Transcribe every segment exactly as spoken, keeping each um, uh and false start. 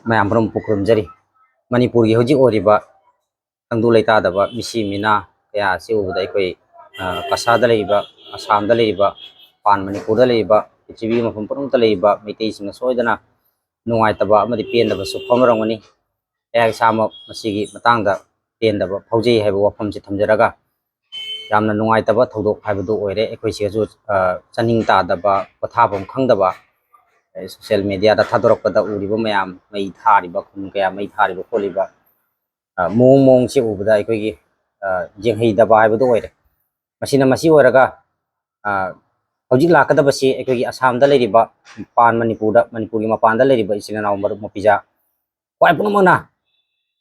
ꯃꯌꯥꯝ ꯄꯨꯝꯅꯃꯛꯄꯨ ꯈꯨꯔꯨꯝꯖꯔꯤ꯫ ꯃꯅꯤꯄꯨꯔꯒꯤ ꯍꯧꯖꯤꯛ ꯑꯣꯏꯔꯤꯕ ꯇꯪꯗꯨ ꯂꯩꯇꯥꯗꯕ ꯃꯤꯁꯤ ꯃꯤꯅꯥ ꯀꯌꯥ ꯑꯁꯤ ꯎꯕꯗ ꯑꯩꯈꯣꯏ, ꯑ, ꯀꯁꯥꯗ ꯂꯩꯔꯤꯕ, ꯑꯁꯥꯝꯗ ꯂꯩꯔꯤꯕ, ꯃꯄꯥꯟ ꯃꯅꯤꯄꯨꯔꯗ ꯂꯩꯔꯤꯕ, ꯄ꯭ꯔꯤꯊꯤꯕꯤꯒꯤ ꯃꯐꯝ ꯄꯨꯝꯅꯃꯛꯇ ꯂꯩꯔꯤꯕ ꯃꯩꯇꯩꯁꯤꯡꯅ ꯁꯣꯏꯗꯅ ꯅꯨꯡꯉꯥꯏꯇꯕ ꯑꯃꯗꯤ ꯄꯦꯟꯗꯕꯁꯨ ꯐꯥꯎꯅꯔꯝꯒꯅꯤ꯫ ꯑꯩꯍꯥꯛ ꯏꯁꯥꯃꯛ ꯃꯁꯤꯒꯤ ꯃꯇꯥꯡꯗ ꯄꯦꯟꯗꯕ ꯐꯥꯎꯖꯩ ꯍꯥꯏꯕ ꯋꯥꯐꯝꯁꯤ ꯊꯝꯖꯔꯒ, ꯌꯥꯝꯅ ꯅꯨꯡꯉꯥꯏꯇꯕ ꯊꯧꯗꯣꯛ ꯍꯥꯏꯕꯗꯨ ꯑꯣꯏꯔꯦ꯫ ꯑꯩꯈꯣꯏ ꯁꯤꯗꯁꯨ, ꯑ, ꯆꯥꯅꯤꯡ ꯇꯥꯗꯕ, ꯄꯣꯊꯥꯐꯝ ꯈꯪꯗꯕ, ꯑ, social media ꯗ ꯊꯥꯗꯣꯔꯛꯄꯗ ꯎꯔꯤꯕ ꯃꯌꯥꯝ, ꯃꯩ ꯊꯥꯔꯤꯕ, ꯈꯨꯟ ꯀꯌꯥ ꯃꯩ ꯊꯥꯔꯤꯕ ꯈꯣꯠꯂꯤꯕ, ꯑ, ꯃꯑꯣꯡ ꯃꯑꯣꯡꯁꯤ ꯎꯕꯗ ꯑꯩꯈꯣꯏꯒꯤ, ꯑ, ꯌꯦꯡꯍꯩꯗꯕ ꯍꯥꯏꯕꯗꯨ ꯑꯣꯏꯔꯦ꯫ ꯃꯁꯤꯅ ꯃꯁꯤ ꯑꯣꯏꯔꯒ, ꯑ, ꯍꯧꯖꯤꯛ ꯂꯥꯛꯀꯗꯕꯁꯤ ꯑꯩꯈꯣꯏꯒꯤ ꯑꯁꯥꯝꯗ ꯂꯩꯔꯤꯕ, ꯃꯄꯥꯟ ꯃꯅꯤꯄꯨꯔꯗ, ꯃꯅꯤꯄꯨꯔꯒꯤ ꯃꯄꯥꯟꯗ ꯂꯩꯔꯤꯕ ꯏꯆꯤꯜ ꯏꯅꯥꯎ ꯃꯔꯨꯞ ꯃꯄꯤꯖꯥ ꯈ꯭ꯋꯥꯏ ꯄꯨꯝꯅꯃꯛꯅ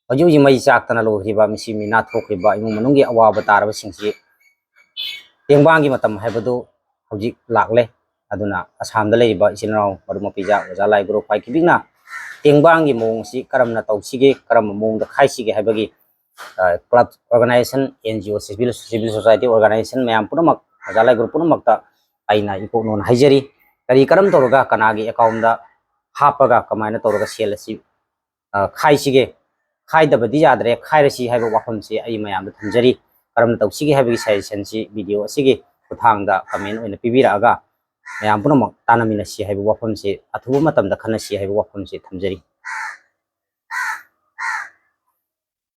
ꯍꯧꯖꯤꯛ ꯍꯧꯖꯤꯛ ꯃꯩ ꯆꯥꯛꯇꯅ ꯂꯣꯏꯈ꯭ꯔꯤꯕ, ꯃꯤꯁꯤ ꯃꯤꯅꯥ ꯊꯣꯛꯈ꯭ꯔꯤꯕ ꯏꯃꯨꯡ ꯃꯅꯨꯡꯒꯤ ꯑꯋꯥꯕ ꯇꯥꯔꯕꯁꯤꯡꯁꯤ ꯇꯦꯡꯕꯥꯡꯒꯤ ꯃꯇꯝ ꯍꯥꯏꯕꯗꯨ ꯍꯧꯖꯤꯛ ꯂꯥꯛꯂꯦ꯫ ꯑꯗꯨꯅ ꯑꯁꯥꯝꯗ ꯂꯩꯔꯤꯕ ꯏꯆꯤꯜ ꯏꯅꯥꯎ ꯃꯔꯨꯞ ꯃꯄꯤꯖꯥ ꯑꯣꯖꯥ ꯂꯥꯏ ꯒꯨꯔꯨ ꯈ꯭ꯋꯥꯏ ꯀꯤꯕꯤꯛꯅ ꯇꯦꯡꯕꯥꯡꯒꯤ ꯃꯑꯣꯡ ꯑꯁꯤ ꯀꯔꯝꯅ ꯇꯧꯁꯤꯒꯦ, ꯀꯔꯝꯕ ꯃꯑꯣꯡꯗ ꯈꯥꯏꯁꯤꯒꯦ ꯍꯥꯏꯕꯒꯤ, ꯑ, club organization, N G O, civil, civil society organization ꯃꯌꯥꯝ ꯄꯨꯝꯅꯃꯛ, ꯑꯣꯖꯥ ꯂꯥꯏ ꯒꯨꯔꯨ ꯄꯨꯝꯅꯃꯛꯇ ꯑꯩꯅ ꯏꯀꯣꯛꯅꯣꯅ ꯍꯥꯏꯖꯔꯤ꯫ ꯀꯔꯤ ꯀꯔꯝ ꯇꯧꯔꯒ ꯀꯅꯥꯒꯤ account ꯗ ꯍꯥꯞꯄꯒ ꯀꯃꯥꯏꯅ ꯇꯧꯔꯒ ꯁꯦꯜ ꯑꯁꯤ, ꯑ, ꯈꯥꯏꯁꯤꯒꯦ, ꯈꯥꯏꯗꯕꯗꯤ ꯌꯥꯗ꯭ꯔꯦ, ꯈꯥꯏꯔꯁꯤ ꯍꯥꯏꯕ ꯋꯥꯐꯝꯁꯤ ꯑꯩ ꯃꯌꯥꯝꯗ ꯊꯝꯖꯔꯤ꯫ ꯀꯔꯝꯅ ꯇꯧꯁꯤꯒꯦ ꯍꯥꯏꯕꯒꯤ suggestion ꯁꯤ video ꯑꯁꯤꯒꯤ ꯈꯨꯠꯊꯥꯡꯗ comment ꯑꯣꯏꯅ ꯄꯤꯕꯤꯔꯛꯑꯒ ꯃꯌꯥꯝ ꯄꯨꯝꯅꯃꯛ ꯇꯥꯟꯅꯃꯤꯟꯅꯁꯤ ꯍꯥꯏꯕ ꯋꯥꯐꯝꯁꯤ, ꯑꯊꯨꯕ ꯃꯇꯝꯗ ꯈꯟꯅꯁꯤ ꯍꯥꯏꯕ ꯋꯥꯐꯝꯁꯤ ꯊꯝꯖꯔꯤ꯫